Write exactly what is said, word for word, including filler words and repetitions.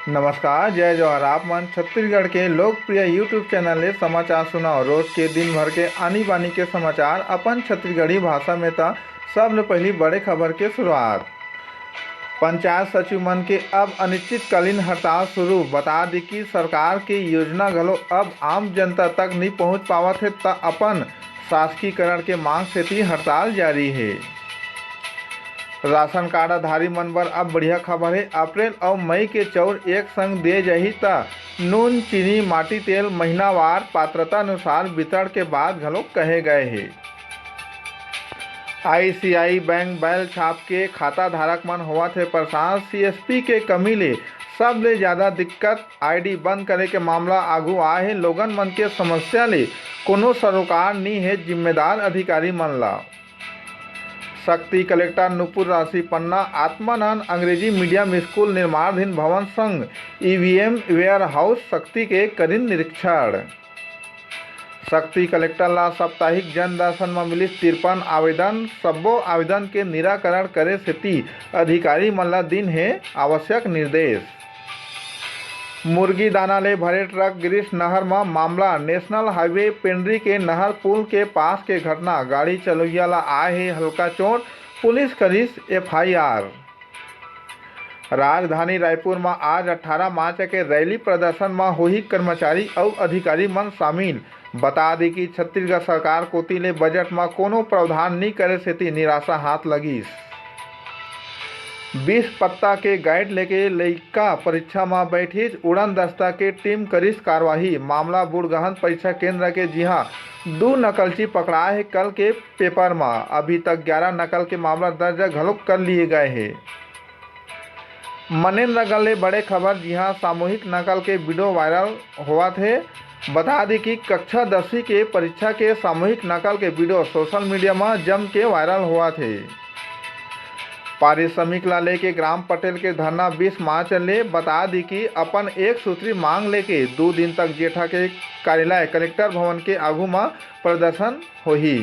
नमस्कार, जय जोहार। आप मन छत्तीसगढ़ के लोकप्रिय YouTube चैनल ले समाचार सुनाओ। रोज के दिन भर के आनी बानी के समाचार अपन छत्तीसगढ़ी भाषा में, त सबले पहली बड़े खबर के शुरुआत। पंचायत सचिव मन के अब अनिश्चितकालीन हड़ताल शुरू। बता दी कि सरकार के योजना घलो अब आम जनता तक नहीं पहुंच पावत हे, त अपन शासकीकरण के मांग सेती हड़ताल जारी हे। राशन कार्ड धारी मन बर अब बढ़िया खबर हे। अप्रैल अउ मई के चाउर एक संग दे जाही, त नून, चीनी, माटी तेल महीनावार पात्रता अनुसार वितरण के बात घलो कहे गए हे। ICICI बैंक बैल छाप के खाता धारक मन होवत हे परेशान। CSP के कमी ले सबले ज्यादा दिक्कत। ID बंद करे के मामला आगू आए हे। लोगन मन के समस्या ले कोनो सरोकार नी हे, जिम्मेदार अधिकारी मन ला। सक्ती कलेक्टर नूपुर राशि पन्ना आत्मानंद अंग्रेजी मीडियम स्कूल निर्माणाधीन भवन संग EVM warehouse सक्ती के करिन निरीक्षण। सक्ती कलेक्टर ला साप्ताहिक जन दर्शन म मिलिस तिरपन आवेदन। सब्बो आवेदन के निराकरण करे सेती अधिकारी मन ला दिन हे आवश्यक निर्देश। मुर्गी दाना ले भरे ट्रक गिरिस नहर म, मामला नेशनल हाईवे पेंड्री के नहर पुल के पास के घटना। गाड़ी चलवइया ला आए हे हल्का चोट, पुलिस करिस FIR। राजधानी रायपुर म आज अट्ठारह मार्च के रैली प्रदर्शन म होही कर्मचारी अउ अधिकारी मन शामिल। बता दी कि छत्तीसगढ़ सरकार कोति ले बजट म कोनो प्रावधान नी करे सेती निराशा हाथ लगिस। बीस पत्ता के गाइड लेके लइका परीक्षा म बैठिस, उड़न दस्ता के टीम करिस कार्रवाई। मामला बूढ़गहन परीक्षा केंद्र के, जिहां दू नकलची पकड़ाए हे कल के पेपर म। अभी तक ग्यारह नकल के मामला दर्ज घलोक कर लिए गए हे। मनेंद्रगढ़ ले बड़े खबर, जिहां सामूहिक नकल के वीडियो वायरल होवत हे। बता दी कि कक्षा दसवीं के परीक्षा के सामूहिक नकल के वीडियो सोशल मीडिया म जम के वायरल होवत हे। पारिश्रमिक ला लेके ग्राम पटेल के धरना बीस मार्च ले। बता दी कि अपन एक सूत्री मांग लेके दू दिन तक जेठा के कार्यालय कलेक्टर भवन के आगू म प्रदर्शन होही।